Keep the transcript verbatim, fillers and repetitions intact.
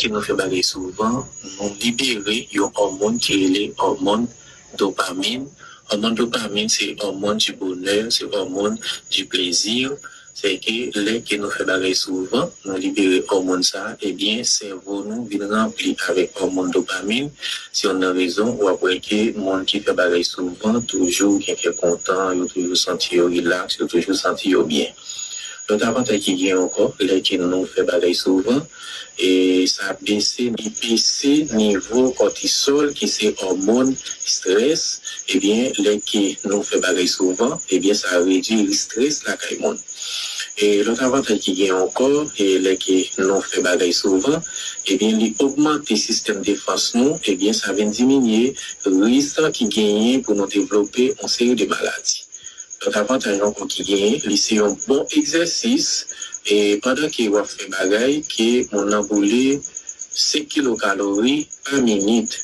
Lèke nou fè bagay souvan, nou libere yon òmòn ki rele òmòn dopamin. Òmòn dopamin se òmòn di bonè, se òmòn di plezi. Se ke lèke nou fè bagay souvan, nou libere òmòn sa, ebyen sèvo nou vin ranpli avèk òmòn dopamin. Se youn nan rezon w ap wè ke moun ki fè bagay souvan toujou gen kè kontan, yo toujou santi yo rilaks, yo toujou santi yo byen. Lòt avantaj ki gen ankò, lèke nou fè bagay souvan, e sa bese, li bese nivo kòtisòl ki se òmòn strès. Ebyen lèke nou fè bagay souvan, ebyen sa redui risk strès lakay moun. E lòt avantaj ki gen ankò, e lèke nou fè bagay souvan, ebyen li ogmante sistèm defans nou, ebyen sa vin diminye risk ki genyen pou nou devlope yon seri de maladi. Lòt avantaj ankò ki genyen, li se yon bon egzèsis, e pandan ke w ap fè bagay, ke moun nan boule senk kilokalori pa minit.